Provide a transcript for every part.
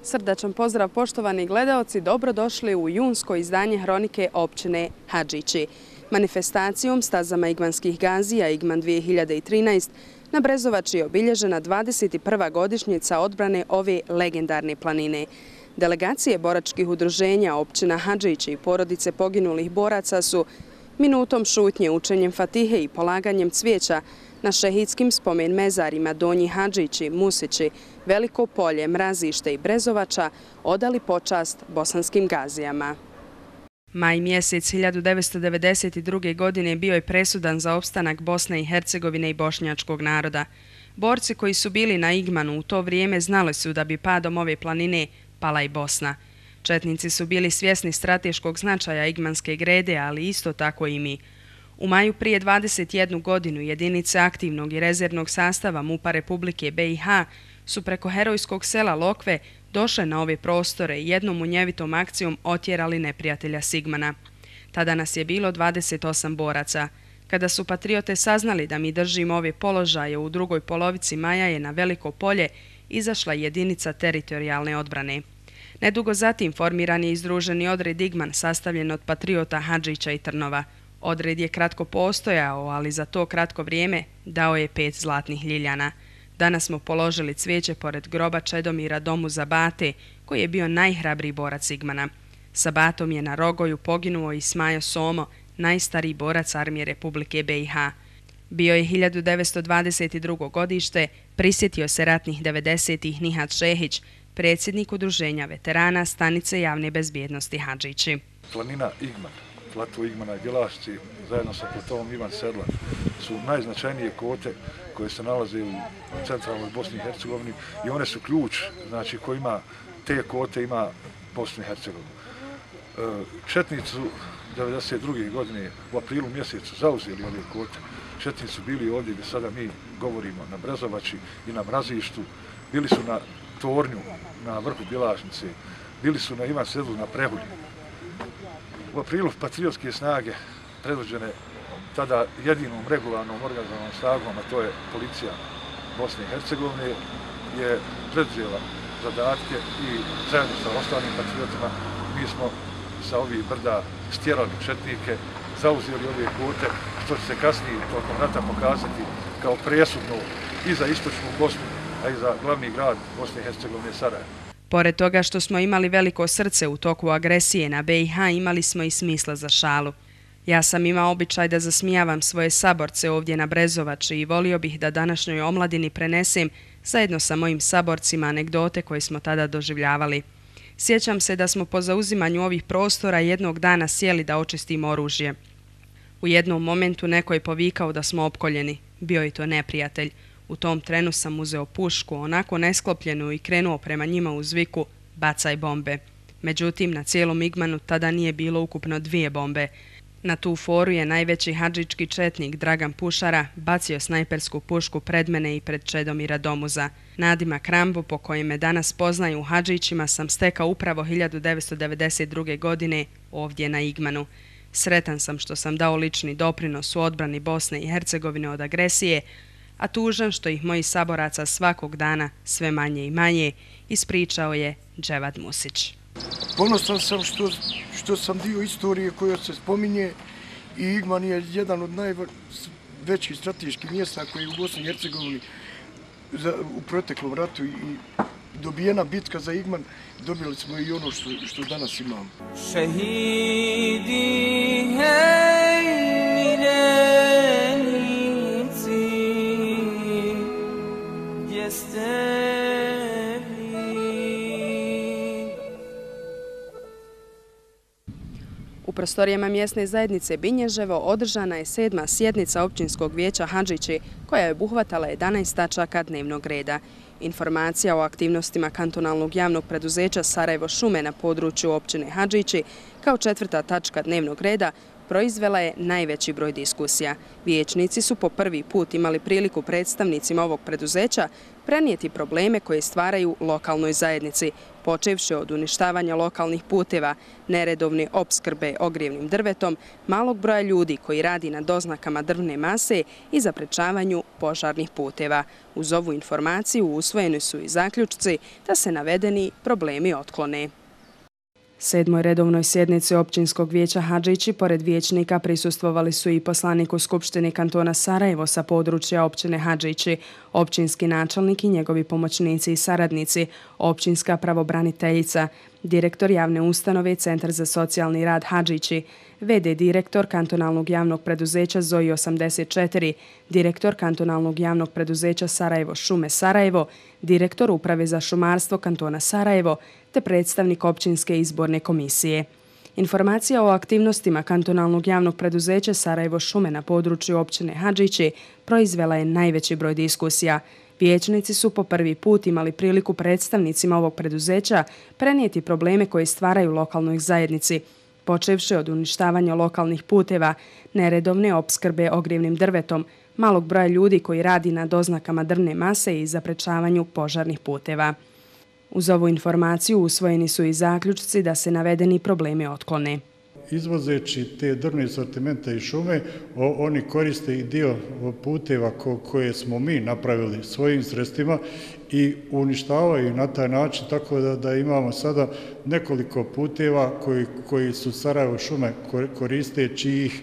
Srdačan pozdrav poštovani gledaoci, dobrodošli u junsko izdanje hronike općine Hadžići. Manifestacijom stazama igmanskih gazija Igman 2013 na Brezovači je obilježena 21. godišnjica odbrane ove legendarne planine. Delegacije boračkih udruženja općina Hadžići i porodice poginulih boraca su minutom šutnje, učenjem fatihe i polaganjem cvijeća na šehidskim spomen mezarima Donji Hadžići, Musići, Veliko Polje, Mrazište i Brezovača odali počast bosanskim gazijama. Maj mjesec 1992. godine bio je presudan za opstanak Bosne i Hercegovine i bošnjačkog naroda. Borci koji su bili na Igmanu u to vrijeme znali su da bi padom ove planine pala i Bosna. Četnici su bili svjesni strateškog značaja igmanske grede, ali isto tako i mi. U maju prije 21 godinu jedinice aktivnog i rezervnog sastava MUP-a Republike BiH su preko herojskog sela Lokve došle na ove prostore i jednom munjevitom akcijom otjerali neprijatelja s Igmana. Tada nas je bilo 28 boraca. Kada su patriote saznali da mi držimo ove položaje, u drugoj polovici maja je na Veliko Polje izašla jedinica teritorijalne odbrane. Nedugo zatim formiran je izdruženi odred Igman sastavljen od patriota Hadžića i Trnova. Odred je kratko postojao, ali za to kratko vrijeme dao je 5 zlatnih ljiljana. Danas smo položili cvijeće pored groba Čedomira Domuza Bate, koji je bio najhrabriji borac Igmana. Sa Batom je na Rogoju poginuo i Smajo Somo, najstariji borac armije Republike BiH. Bio je 1922. godište, prisjetio se ratnih 90-ih Nihat Šehić, predsjednik udruženja veterana stanice javne bezbjednosti Hadžići. Planina Igman, plato Igmana i Bjelašci, zajedno sa platovom Ivan Sedla, su najznačajnije kote koje se nalaze u centralnoj Bosni i Hercegovini i one su ključ, znači ko ima te kote ima Bosnu i Hercegovinu. Četnici su 1992. godine u aprilu mjesecu zauzeli ove kote. Četnici su bili ovdje gdje sada mi govorimo, na Brezovači i na Mrazištu, bili su na Tornju, na vrhu Bjelašnice, bili su na Ivan Sedlu, na Prehulju. U aprilu patriotske snage, predvođene tada jedinom regularnom organizovanom snagom, a to je policija Bosne i Hercegovine, je preduzela zadatke i zajedno sa ostalim patriotima mi smo sa ovih brda stjerali četnike, zauzeli ove kote, što će se kasnije tokom rata pokazati kao presudno i za istočnu Bosnu, a i za glavni grad Bosne i Hercegovine, Sarajevo. Pored toga što smo imali veliko srce u toku agresije na BiH, imali smo i smisla za šalu. Ja sam imao običaj da zasmijavam svoje saborce ovdje na Brezovači i volio bih da današnjoj omladini prenesem zajedno sa mojim saborcima anegdote koje smo tada doživljavali. Sjećam se da smo po zauzimanju ovih prostora jednog dana sjeli da očistimo oružje. U jednom momentu neko je povikao da smo opkoljeni. Bio je to neprijatelj. U tom trenu sam uzeo pušku, onako nesklopljenu, i krenuo prema njima uz viku bacaj bombe. Međutim, na cijelom Igmanu tada nije bilo ukupno 2 bombe. Na tu foru je najveći hadžički četnik Dragan Pušara bacio snajpersku pušku pred mene i pred Čedomira Domuza. Nadimak Rambo, po kojem me danas poznaju u Hadžićima, sam stekao upravo 1992. godine ovdje na Igmanu. Sretan sam što sam dao lični doprinos u odbrani Bosne i Hercegovine od agresije, a tužan što ih moji saboraca svakog dana sve manje i manje, ispričao je Dževad Musić. Ponosan sam što sam dio istorije koja se spominje i Igman je jedan od najvećih strateških mjesta koji je u Bosni i Hercegovini u proteklom ratu i dobijena bitka za Igman, dobili smo i ono što danas imamo. Šehidi, hej, milenici, gdje ste? U prostorijama mjesne zajednice Binježevo održana je 7. sjednica općinskog vijeća Hadžići, koja je obuhvatala 11 tačaka dnevnog reda. Informacija o aktivnostima kantonalnog javnog preduzeća Sarajevo šume na području općine Hadžići kao 4. tačka dnevnog reda proizvela je najveći broj diskusija. Vijećnici su po prvi put imali priliku predstavnicima ovog preduzeća prenijeti probleme koje stvaraju lokalnoj zajednici, počevši od uništavanja lokalnih puteva, neredovne opskrbe ogrijevnim drvetom, malog broja ljudi koji radi na doznakama drvne mase i zaprečavanju požarnih puteva. Uz ovu informaciju usvojeni su i zaključci da se navedeni problemi otklone. 7. redovnoj sjednici općinskog vijeća Hadžići pored vijećnika prisustvovali su i poslanik u Skupštini kantona Sarajevo sa područja općine Hadžići, općinski načelnik i njegovi pomoćnici i saradnici, općinska pravobraniteljica, direktor javne ustanove Centar za socijalni rad Hadžići, v.d. direktor kantonalnog javnog preduzeća ZOI 84, direktor kantonalnog javnog preduzeća Sarajevo šume Sarajevo, direktor uprave za šumarstvo kantona Sarajevo te predstavnik općinske izborne komisije. Informacija o aktivnostima kantonalnog javnog preduzeća Sarajevo šume na području općine Hadžići proizvela je najveći broj diskusija. Vijećnici su po prvi put imali priliku predstavnicima ovog preduzeća prenijeti probleme koje stvaraju lokalnoj zajednici, počevši od uništavanja lokalnih puteva, neredovne opskrbe ogrijevnim drvetom, malog broja ljudi koji radi na doznakama drvne mase i zaprečavanju požarnih puteva. Uz ovu informaciju usvojeni su i zaključci da se navedeni problemi otklone. Izvozeći te drvne sortimente i šume, oni koriste i dio puteva koje smo mi napravili svojim sredstvima i uništavaju na taj način, tako da imamo sada nekoliko puteva koji su Sarajevo šume koristeći ih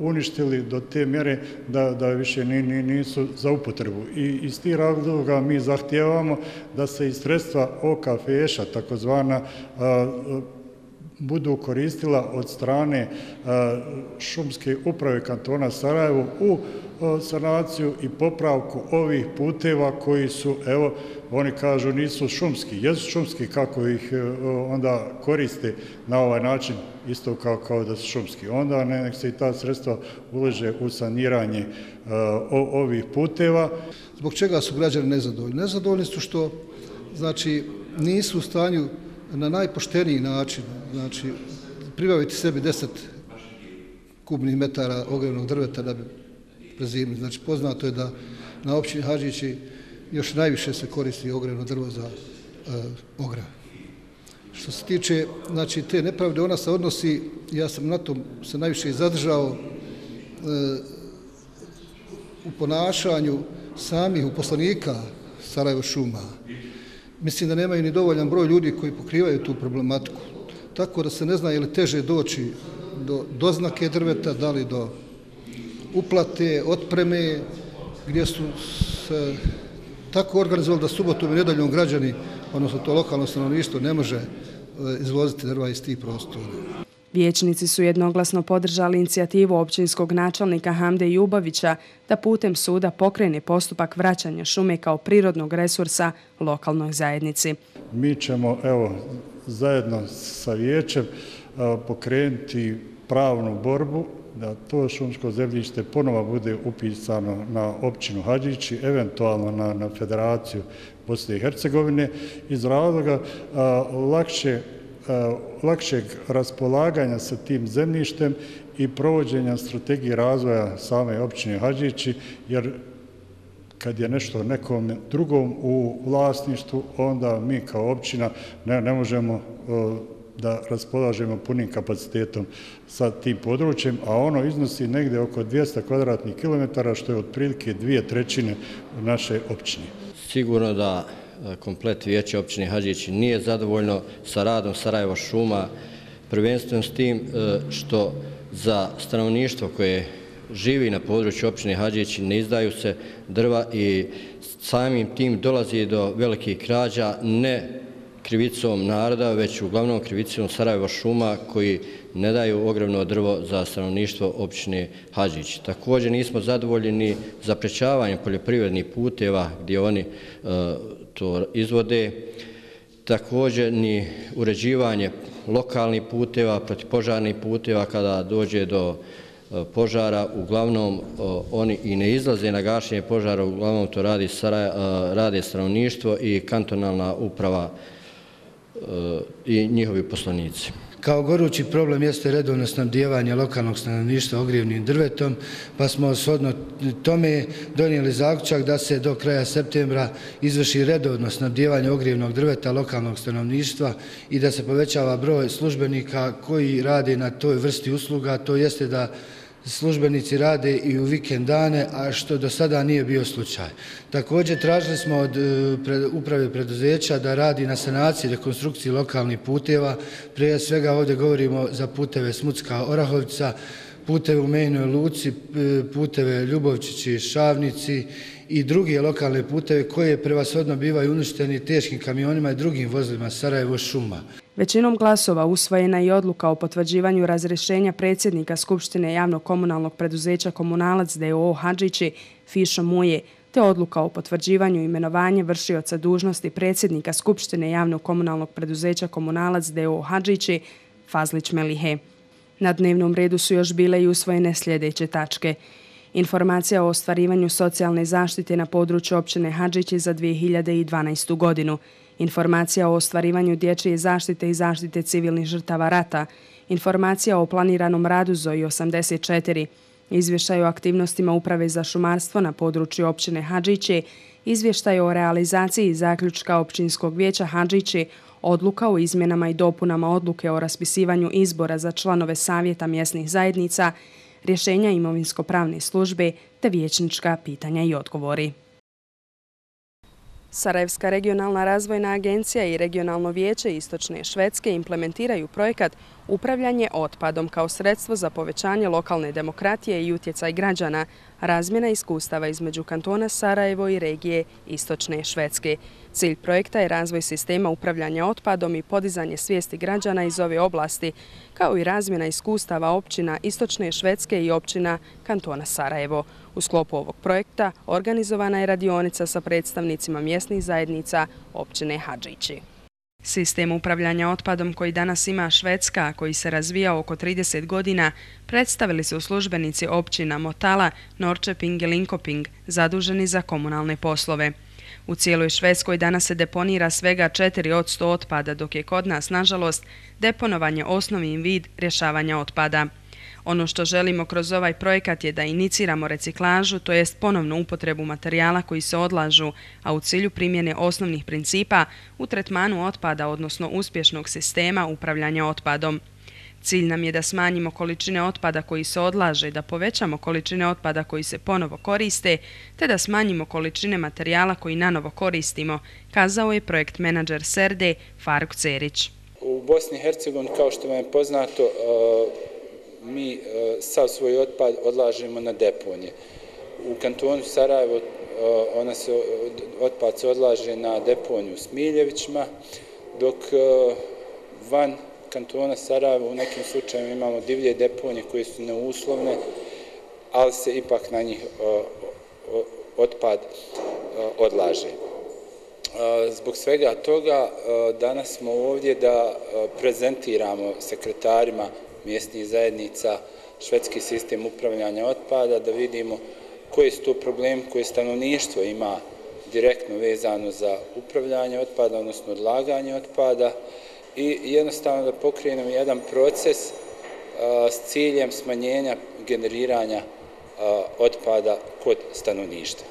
uništili do te mjere da više nisu za upotrebu. I iz tih razloga mi zahtijevamo da se iz sredstva OKFŠ-a, takozvana, budu koristila od strane šumske uprave kantona Sarajevo u sanaciju i popravku ovih puteva koji su, evo, oni kažu nisu šumski, jesu šumski kako ih onda koriste na ovaj način, isto kao da su šumski. Onda nek se i ta sredstva ulože u saniranje ovih puteva. Zbog čega su građani nezadovoljni? Nezadovoljni su što, znači, nisu u stanju na najpošteniji način, znači, pribaviti sebi 10 kubnih metara ogrijevnog drveta da bi prezimili. Znači, poznato je da na općini Hadžići još najviše se koristi ogrijevno drvo za ogrjev. Što se tiče, znači, te nepravde, ona se odnosi, ja sam na tom se najviše i zadržao u ponašanju samih uposlenika Sarajevo šuma. Mislim da nemaju ni dovoljan broj ljudi koji pokrivaju tu problematiku. Tako da se ne zna je li teže doći do doznake drveta, da li do uplate, otpreme, gdje su se tako organizovali da subotom i nedeljom građani, odnosno to lokalno stanovništvo, ne može izvoziti drva iz tih prostora. Vijećnici su jednoglasno podržali inicijativu općinskog načelnika Hamde Jubovića da putem suda pokrene postupak vraćanja šume kao prirodnog resursa lokalnoj zajednici. Mi ćemo, evo, zajedno sa vijećem pokrenuti pravnu borbu da to šumsko zemljište ponovo bude upisano na općinu Hadžići, eventualno na Federaciju Bosne i Hercegovine, iz razloga lakšeg raspolaganja sa tim zemljištem i provođenja strategije razvoja same općine Hadžići, jer kad je nešto nekom drugom u vlasništvu, onda mi kao općina ne možemo da raspolažemo punim kapacitetom sa tim područjem, a ono iznosi negdje oko 200 kvadratnih kilometara, što je otprilike 2/3 naše općine. Sigurno da komplet vijeće općine Hadžići nije zadovoljno sa radom Sarajevo šuma, prvenstveno s tim što za stanovništvo koje živi na području općine Hadžići ne izdaju se drva i samim tim dolazi do velikih krađa, ne krivicom naroda, već uglavnom krivicom Sarajevo šuma koji ne daju ogromno drvo za stanovništvo općine Hadžići. Također nismo zadovoljni ni zaprečavanjem poljoprivrednih puteva gdje oni to izvode, također ni uređivanje lokalnih puteva, protivpožarnih puteva kada dođe do požara, uglavnom oni i ne izlaze na gašenje požara, uglavnom to rade stanovništvo i kantonalna uprava i njihovi poslanici. Kao gorući problem jeste redovno snabdijevanje lokalnog stanovništva ogrjevnim drvetom, pa smo shodno tome donijeli zaključak da se do kraja septembra izvrši redovno snabdijevanje ogrjevnog drveta lokalnog stanovništva i da se povećava broj službenika koji rade na toj vrsti usluga, to jeste da službenici rade i u vikend dane, a što do sada nije bio slučaj. Također tražili smo od uprave preduzeća da radi na sanaciji i rekonstrukciji lokalnih puteva. Prije svega ovdje govorimo za puteve Smutska-Orahovica, puteve u Mejnoj Luci, puteve Ljubovčići-Šavnici i druge lokalne puteve koje prevashodno bivaju uništeni teškim kamionima i drugim vozilima Sarajevo šuma. Većinom glasova usvojena je i odluka o potvrđivanju razrješenja predsjednika Skupštine javnog komunalnog preduzeća Komunalac d.o.o. Hadžići Fišo Muje, te odluka o potvrđivanju imenovanja vršioca dužnosti predsjednika Skupštine javnog komunalnog preduzeća Komunalac d.o.o. Hadžići Fazlić Melihe. Na dnevnom redu su još bile i usvojene sljedeće tačke. Informacija o ostvarivanju socijalne zaštite na području općine Hadžići za 2012. godinu. Informacija o ostvarivanju dječje zaštite i zaštite civilnih žrtava rata. Informacija o planiranom radu ZOI 84. Izvještaj o aktivnostima Uprave za šumarstvo na području općine Hadžići. Izvještaj o realizaciji zaključka općinskog vijeća Hadžići. Odluka o izmjenama i dopunama odluke o raspisivanju izbora za članove savjeta mjesnih zajednica, rješenja imovinsko-pravne službe te vijećnička pitanja i odgovori. Sarajevska regionalna razvojna agencija i regionalno vijeće Istočne Švedske implementiraju projekat Upravljanje otpadom kao sredstvo za povećanje lokalne demokratije i utjecaj građana, razmjena iskustava između kantona Sarajevo i regije Istočne Švedske. Cilj projekta je razvoj sistema upravljanja otpadom i podizanje svijesti građana iz ove oblasti, kao i razmjena iskustava općina Istočne Švedske i općina kantona Sarajevo. U sklopu ovog projekta organizovana je radionica sa predstavnicima mjesnih zajednica općine Hadžići. Sistem upravljanja otpadom koji danas ima Švedska, a koji se razvija oko 30 godina, predstavili su službenici općina Motala, Norrköping i Linköping, zaduženi za komunalne poslove. U cijeloj Švedskoj danas se deponira svega 4% otpada, dok je kod nas, nažalost, deponovanje osnovni vid rješavanja otpada. Ono što želimo kroz ovaj projekat je da iniciramo reciklažu, to jest ponovnu upotrebu materijala koji se odlažu, a u cilju primjene osnovnih principa u tretmanu otpada, odnosno uspješnog sistema upravljanja otpadom. Cilj nam je da smanjimo količine otpada koji se odlaže, da povećamo količine otpada koji se ponovo koriste, te da smanjimo količine materijala koji nanovo koristimo, kazao je projekt menadžer Serde Faruk Cerić. U Bosni i Hercegovini, kao što vam je poznato, mi sav svoj otpad odlažemo na deponije. U kantonu Sarajevo otpad se odlaže na deponiju u Smiljevićima, dok van kantona Sarajevo u nekim slučajevima imamo divlje deponije koje su neuslovne, ali se ipak na njih otpad odlaže. Zbog svega toga danas smo ovdje da prezentiramo sekretarima mjesnih zajednica švedski sistem upravljanja otpada, da vidimo koji su to problemi koje stanovništvo ima direktno vezano za upravljanje otpada, odnosno odlaganje otpada, i jednostavno da pokrenemo jedan proces s ciljem smanjenja generiranja otpada kod stanovništva.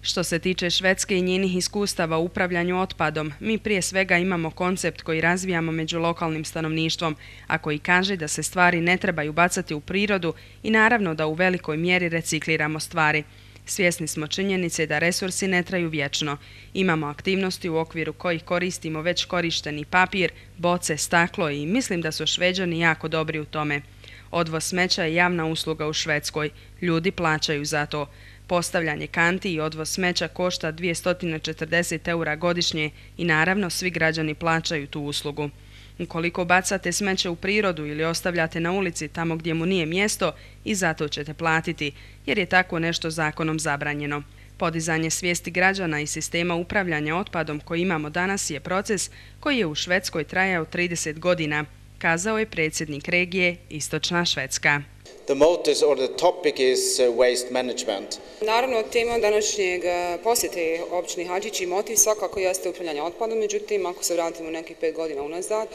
Što se tiče Švedske i njenih iskustava u upravljanju otpadom, mi prije svega imamo koncept koji razvijamo među lokalnim stanovništvom, a koji kaže da se stvari ne trebaju bacati u prirodu i naravno da u velikoj mjeri recikliramo stvari. Svjesni smo činjenice da resursi ne traju vječno. Imamo aktivnosti u okviru kojih koristimo već korišteni papir, boce, staklo i mislim da su Šveđani jako dobri u tome. Odvoz smeća je javna usluga u Švedskoj. Ljudi plaćaju za to. Postavljanje kanti i odvoz smeća košta 240 eura godišnje i naravno svi građani plaćaju tu uslugu. Ukoliko bacate smeće u prirodu ili ostavljate na ulici tamo gdje mu nije mjesto, i zato ćete platiti, jer je tako nešto zakonom zabranjeno. Podizanje svijesti građana i sistema upravljanja otpadom koji imamo danas je proces koji je u Švedskoj trajao 30 godina, kazao je predsjednik regije Istočna Švedska. The motive or the topic is waste management. Naravno, tema današnjeg posjete općini Hadžići motiv svakako jeste upravljanje otpadom, međutim, ako se vratimo nekih 5 godina unazad,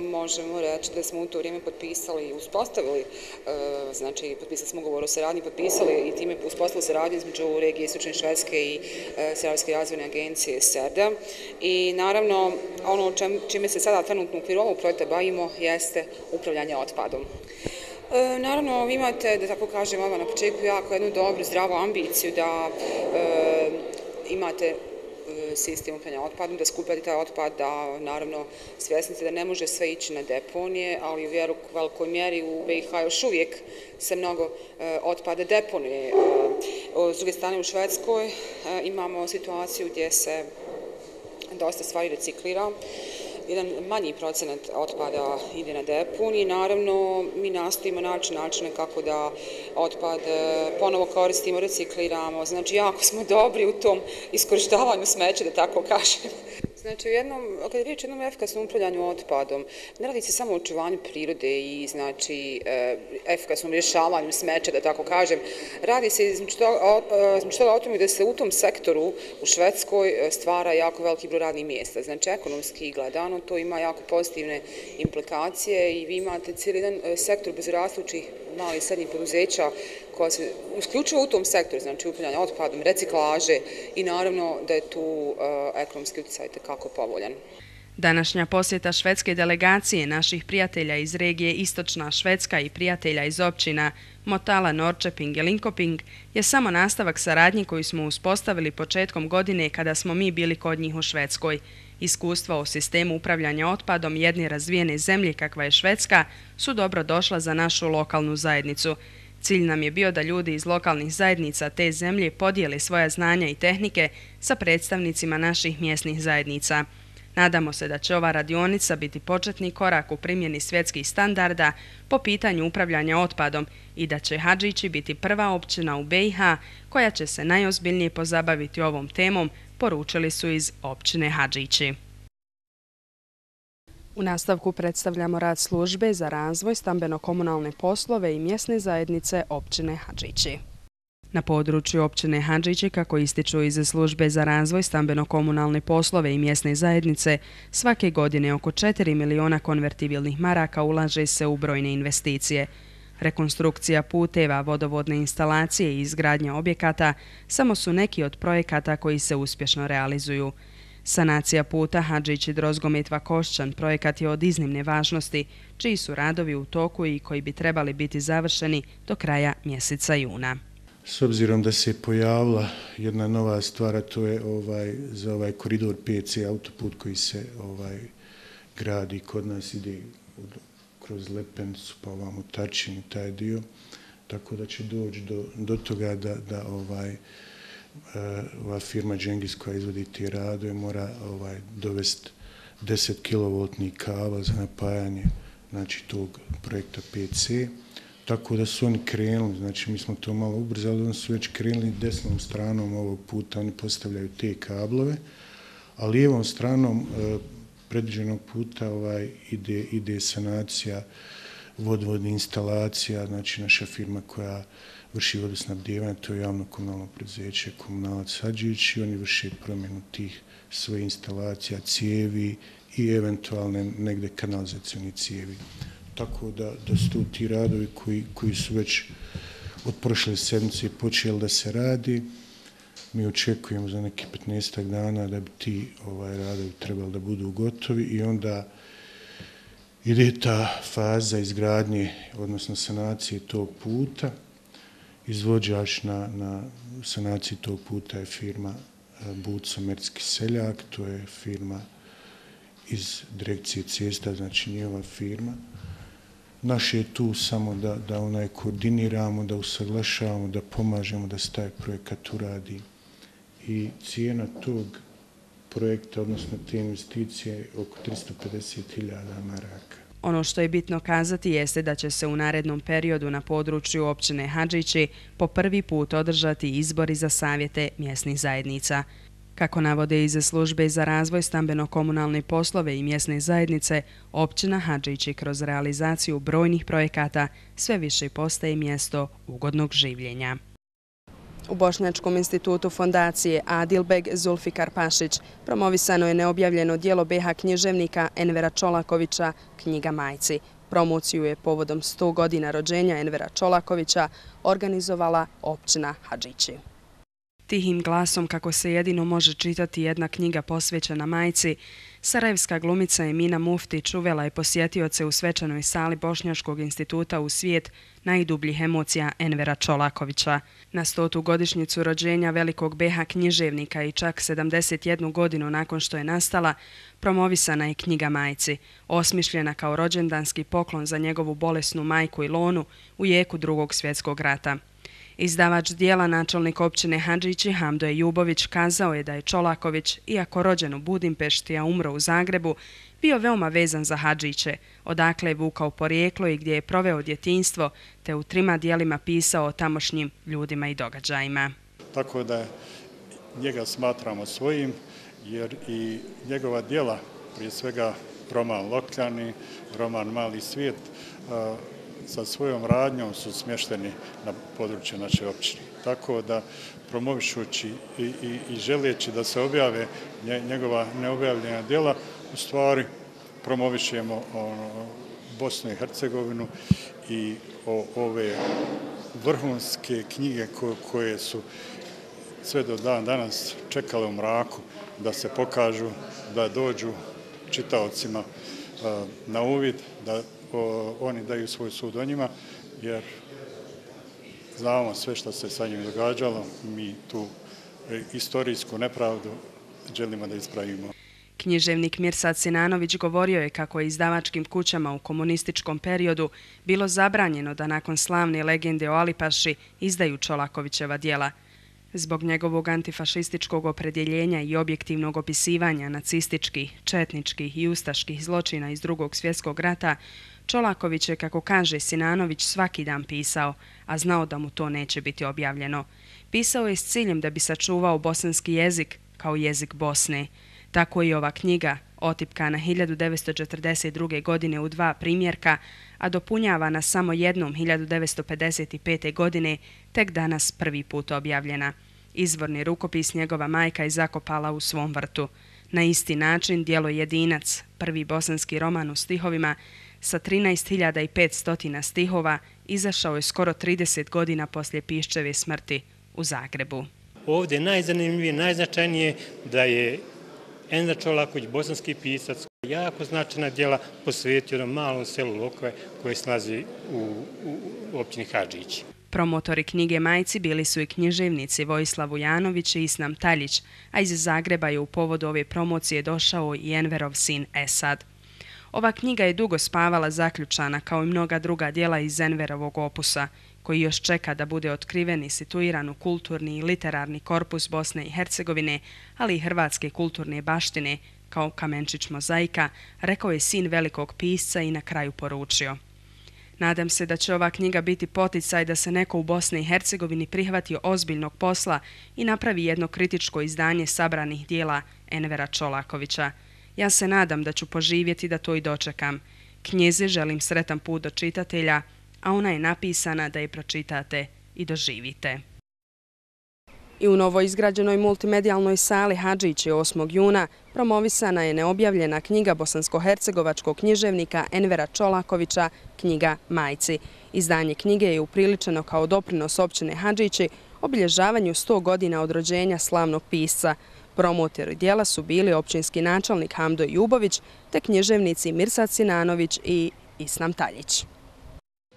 možemo reći da smo u to vrijeme potpisali i uspostavili, znači potpisali smo ugovor o saradnji, potpisali i time uspostavili saradnju između regije Istočne Švedske i Severske razvojne agencije SERDA. I naravno, ono čime se sada trenutno u okviru ovog projekta bavimo jeste upravljanje otpadom. Naravno, vi imate, da tako kažem, odmah na početku jako jednu dobru, zdravu ambiciju da imate sistem upravljanja otpadom, da skupljate taj otpad, da naravno svjesni ste da ne može sve ići na deponije, ali u velikoj mjeri u BiH još uvijek se mnogo otpada deponije. S druge strane u Švedskoj imamo situaciju gdje se dosta stvari reciklira. Jedan manji procenat otpada ide na deponije i naravno mi nastojimo naći načine kako da otpad ponovo koristimo, recikliramo. Znači jako smo dobri u tom iskorištavanju smeća, da tako kažem. Znači, kada je riječ o jednom efikasnom upravljanju otpadom, ne radi se samo o očuvanju prirode i znači efikasnom rješavanju smeća, da tako kažem. Radi se između toga o tome da se u tom sektoru u Švedskoj stvara jako veliki broj radnih mjesta. Znači, ekonomski gledano to ima jako pozitivne implikacije i vi imate cijeli jedan sektor bezrastućih malih i srednjih poduzeća koja se isključivo u tom sektoru, znači upravljanja otpadom, reciklaže i naravno da je tu ekonomski utjecaj tekako povoljan. Današnja posjeta švedske delegacije naših prijatelja iz regije Istočna Švedska i prijatelja iz općina Motala, Norrköping i Linkoping je samo nastavak saradnji koju smo uspostavili početkom godine kada smo mi bili kod njih u Švedskoj. Iskustva o sistemu upravljanja otpadom jedne razvijene zemlje kakva je Švedska su dobro došla za našu lokalnu zajednicu. Cilj nam je bio da ljudi iz lokalnih zajednica te zemlje podijele svoja znanja i tehnike sa predstavnicima naših mjesnih zajednica. Nadamo se da će ova radionica biti početni korak u primjeni svjetskih standarda po pitanju upravljanja otpadom i da će Hadžići biti prva općina u BiH koja će se najozbiljnije pozabaviti ovom temom, poručili su iz općine Hadžići. U nastavku predstavljamo rad službe za razvoj, stambeno-komunalne poslove i mjesne zajednice općine Hadžići. Na području općine Hadžići, kako ističu iz službe za razvoj, stambeno-komunalne poslove i mjesne zajednice, svake godine oko 4 miliona konvertibilnih maraka ulaže se u brojne investicije. Rekonstrukcija puteva, vodovodne instalacije i izgradnja objekata samo su neki od projekata koji se uspješno realizuju. Sanacija puta Hadžići-Drozgometva-Košćan projekat je od iznimne važnosti, čiji su radovi u toku i koji bi trebali biti završeni do kraja mjeseca juna. S obzirom da se pojavila jedna nova stvar, a to je za ovaj koridor 5C autoput koji se gradi kod nas, ide kroz Lepenicu pa ovamo Tarčin i taj dio, tako da će doći do toga da ova firma Džengis koja izvodi te radove mora dovesti 10 kV kabel za napajanje znači tog projekta 5C. Tako da su oni krenuli, znači mi smo to malo ubrzali, oni su već krenuli desnom stranom ovog puta, oni postavljaju te kablove, a lijevom stranom predviđenog puta ide sanacija vodovodnih instalacija, znači naša firma koja vrši vodosnabdijevanje, to je javno komunalno preduzeće Komunalac Hadžić i oni vrše promjenu tih svojih instalacija, cijevi i eventualne negde kanalizacioni cijevi. Tako da su tu ti radovi koji su već od prošle sedmice počeli da se radi. Mi očekujemo za neki 15 dana da bi ti radovi trebali da budu gotovi i onda ide ta faza izgradnje, odnosno sanacije tog puta. Izvođač na sanaciji tog puta je firma Buco Merski Seljak, to je firma iz direkcije cesta, znači njihova firma. Naše je tu samo da koordiniramo, da usaglašavamo, da pomažemo da se taj projekat uradi. I cijena tog projekta, odnosno te investicije, je oko 350.000 maraka. Ono što je bitno kazati jeste da će se u narednom periodu na području općine Hadžići po prvi put održati izbori za savjete mjesnih zajednica. Kako navode iz službe za razvoj stambeno-komunalne poslove i mjesne zajednice, općina Hadžići kroz realizaciju brojnih projekata sve više postaje mjesto ugodnog življenja. U Bošnjačkom institutu fondacije Adilbeg Zulfikar Pašić promovisano je neobjavljeno djelo BiH književnika Envera Čolakovića Knjiga majci. Promociju je povodom 100 godina rođenja Envera Čolakovića organizovala općina Hadžići. Tihim glasom, kako se jedino može čitati jedna knjiga posvećena majci, sarajevska glumica Emina Muftić uvela je posjetioce u svečanoj sali Bošnjačkog instituta u svijet najdubljih emocija Envera Čolakovića. Na 100. godišnjicu rođenja velikog BiH književnika i čak 71 godinu nakon što je nastala, promovisana je Knjiga majci, osmišljena kao rođendanski poklon za njegovu bolesnu majku Ilonu u jeku Drugog svjetskog rata. Izdavač dijela, načelnik općine Hadžići Hamdoje Jubović, kazao je da je Čolaković, iako rođen u Budimpešti, a umro u Zagrebu, bio veoma vezan za Hadžiće, odakle je vukao porijeklo i gdje je proveo djetinjstvo, te u 3 dijelima pisao o tamošnjim ljudima i događajima. Tako da njega smatramo svojim, jer i njegova dijela, prije svega roman Lokljani, roman Mali svijet, sa svojom radnjom su smješteni na području naše općine. Tako da promovišući i želeći da se objave njegova neobjavljena djela, u stvari promovišemo Bosnu i Hercegovinu i ove vrhunske knjige koje su sve do dan danas čekale u mraku da se pokažu, da dođu čitaocima na uvid, da oni daju svoj sud o njima, jer znamo sve što se sa njim događalo, mi tu istorijsku nepravdu želimo da ispravimo. Književnik Mirsad Sinanović govorio je kako je izdavačkim kućama u komunističkom periodu bilo zabranjeno da nakon slavne legende o Alipaši izdaju Čolakovićeva djela. Zbog njegovog antifašističkog opredjeljenja i objektivnog opisivanja nacističkih, četničkih i ustaških zločina iz Drugog svjetskog rata, Čolaković je, kako kaže Sinanović, svaki dan pisao, a znao da mu to neće biti objavljeno. Pisao je s ciljem da bi sačuvao bosanski jezik kao jezik Bosne. Tako i ova knjiga, otipkana 1942. godine u 2 primjerka, a dopunjavana samo jednom 1955. godine, tek danas prvi put objavljena. Izvorni rukopis njegova majka je zakopala u svom vrtu. Na isti način djelo Jedinac, prvi bosanski roman u stihovima, sa 13.500 stihova, izašao je skoro 30 godina poslije Piščeve smrti u Zagrebu. Ovdje je najzanimljivije, najznačajnije da je Enver Čolaković, bosanski pisac, jako značajna djela posvetio jednom malom selu Lokve koje se nalazi u općini Hadžići. Promotori knjige majci bili su i književnici Vojislav Vujanović i Islam Taljić, a iz Zagreba je u povodu ove promocije došao i Enverov sin Esad. Ova knjiga je dugo spavala zaključana, kao i mnoga druga djela iz Enverovog opusa, koji još čeka da bude otkriven i situiran u kulturni i literarni korpus Bosne i Hercegovine, ali i hrvatske kulturne baštine, kao kamenčić mozaika, rekao je sin velikog pisca i na kraju poručio: nadam se da će ova knjiga biti poticaj da se neko u Bosni i Hercegovini prihvati ozbiljnog posla i napravi jedno kritičko izdanje sabranih dijela Envera Čolakovića. Ja se nadam da ću poživjeti da to i dočekam. Knjizi želim sretan put do čitatelja, a ona je napisana da je pročitate i doživite. I u novoizgrađenoj multimedijalnoj sali Hadžići 8. juna promovisana je neobjavljena knjiga bosansko-hercegovačkog književnika Envera Čolakovića Knjiga majci. Izdanje knjige je upriličeno kao doprinos općine Hadžići obilježavanju 100 godina od rođenja slavnog pisca. Promotori djela su bili općinski načelnik Hamdoje Jubović te književnici Mirsad Sinanović i Islam Taljić.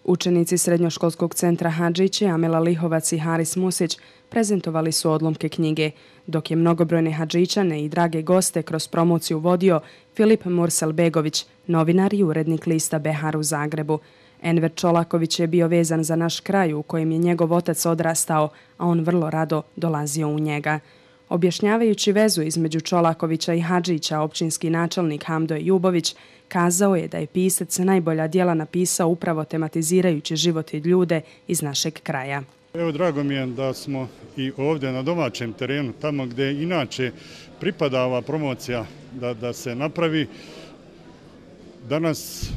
Učenici Srednjoškolskog centra Hadžići Amela Lihovac i Haris Musić prezentovali su odlomke knjige, dok je mnogobrojne Hadžićane i drage goste kroz promociju vodio Filip Mursel-Begović, novinar i urednik lista Behar u Zagrebu. Enver Čolaković je bio vezan za naš kraj u kojem je njegov otac odrastao, a on vrlo rado dolazio u njega. Objašnjavajući vezu između Čolakovića i Hadžića, općinski načelnik Hamdoje Jubović kazao je da je pisac najbolja djela napisao upravo tematizirajući život i ljude iz našeg kraja. Evo, drago mi je da smo i ovdje na domaćem terenu, tamo gdje inače pripada ova promocija da se napravi. Danas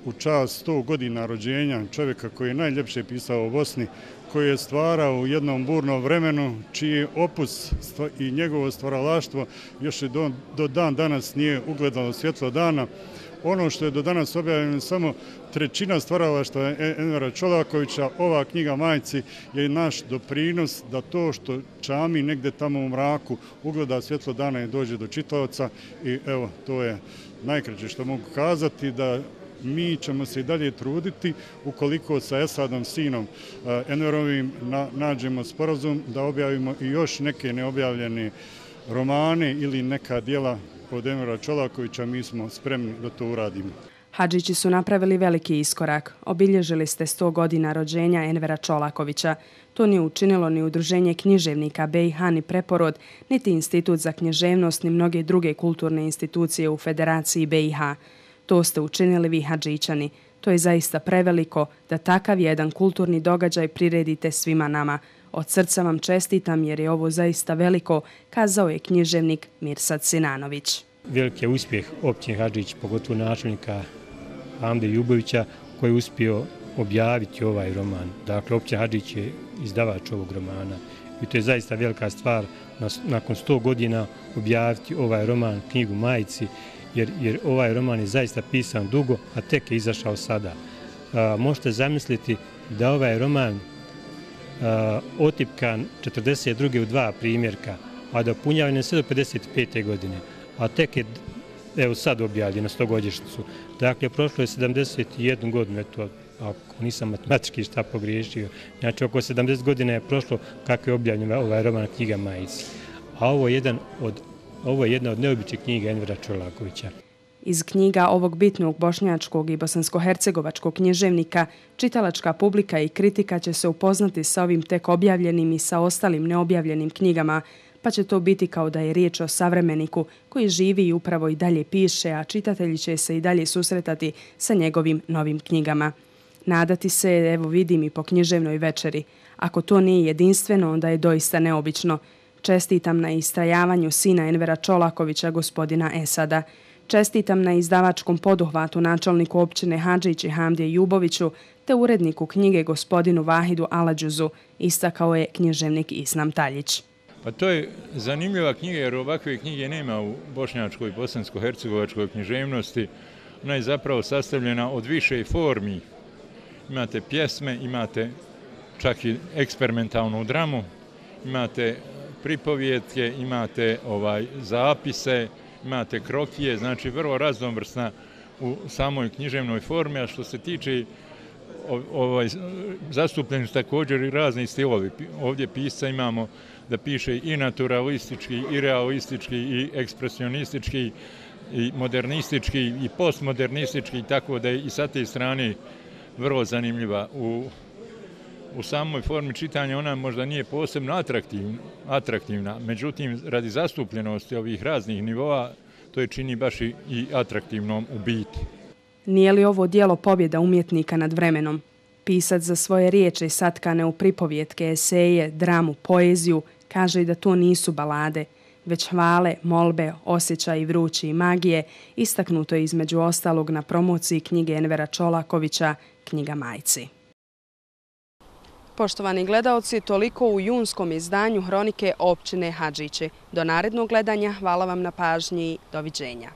u čast 100 godina rođenja čovjeka koji je najljepše pisao u Bosni, koji je stvarao u jednom burnom vremenu, čiji je opus i njegovo stvaralaštvo još i do dan danas nije ugledalo svjetlo dana. Ono što je do danas objavljeno samo trećina stvaralaštva Envera Čolakovića, ova knjiga majci je naš doprinos da to što čami negdje tamo u mraku ugleda svjetlo dana i dođe do čitaoca. I evo, to je najkraće što mogu kazati, da mi ćemo se i dalje truditi ukoliko sa Esadom, sinom Enverovim, nađemo sporazum da objavimo i još neke neobjavljene romane ili neka djela od Envera Čolakovića. Mi smo spremni da to uradimo. Hadžići su napravili veliki iskorak. Obilježili ste 100 godina rođenja Envera Čolakovića. To nije učinilo ni Udruženje književnika BiH, ni Preporod, niti Institut za književnost, ni mnoge druge kulturne institucije u Federaciji BiH. To ste učinili vi Hadžićani. To je zaista preveliko da takav jedan kulturni događaj priredite svima nama. Od srca vam čestitam jer je ovo zaista veliko, kazao je književnik Mirsad Sinanović. Veliki je uspjeh općine Hadžić, pogotovo načelnika Hamde Jubovića, koji je uspio objaviti ovaj roman. Dakle, općina Hadžić je izdavač ovog romana i to je zaista velika stvar nakon 100 godina objaviti ovaj roman, knjigu majci, jer ovaj roman je zaista pisan dugo, a tek je izašao sada. Možete zamisliti da ovaj roman otipkan 42. u 2 primjerka, a da punjavljen sve do 55. godine, a tek je evo sad objavljen na 100-godišnjicu. Dakle, prošlo je 71 godinu, eto, ako nisam matematički šta pogriješio, znači oko 70 godina je prošlo kako je objavljen ovaj roman knjiga majci. A ovo je jedna od neobičnih knjiga Envera Čolakovića. Iz knjiga ovog bitnog bošnjačkog i bosansko-hercegovačkog književnika čitalačka publika i kritika će se upoznati sa ovim tek objavljenim i sa ostalim neobjavljenim knjigama, pa će to biti kao da je riječ o savremeniku koji živi i upravo i dalje piše, a čitatelji će se i dalje susretati sa njegovim novim knjigama. Nadati se, evo vidim i po književnoj večeri. Ako to nije jedinstveno, onda je doista neobično. Čestitam na istrajavanju sina Envera Čolakovića, gospodina Esada. Čestitam na izdavačkom poduhvatu načelniku općine Hadžić i Hamdije Juboviću te uredniku knjige gospodinu Vahidu Aladžuzu, istakao je književnik Islam Taljić. Pa to je zanimljiva knjiga jer ovakve knjige nema u bošnjačkoj i bosansko-hercegovačkoj književnosti. Ona je zapravo sastavljena od više formi. Imate pjesme, imate čak i eksperimentalnu dramu, imate pripovjetke, imate zapise, imate krokije, znači vrlo raznovrsna u samoj književnoj formi, a što se tiče zastupljeni su također i razni stilovi. Ovdje pisca imamo da piše i naturalistički, i realistički, i ekspresionistički, i modernistički, i postmodernistički, tako da je i sa te strane vrlo zanimljiva. U samoj formi čitanja ona možda nije posebno atraktivna, međutim, radi zastupljenosti ovih raznih nivoa, to je čini baš i atraktivnom u biti. Nije li ovo djelo pobjeda umjetnika nad vremenom? Pisac za svoje riječi satkane u pripovjetke, eseje, dramu, poeziju, kaže da to nisu balade, već hvale, molbe, osjećaji vrući i magije, istaknuto je između ostalog na promociji knjige Envera Čolakovića, knjiga majci. Poštovani gledaoci, toliko u junskom izdanju Hronike općine Hadžići. Do narednog gledanja, hvala vam na pažnji i doviđenja.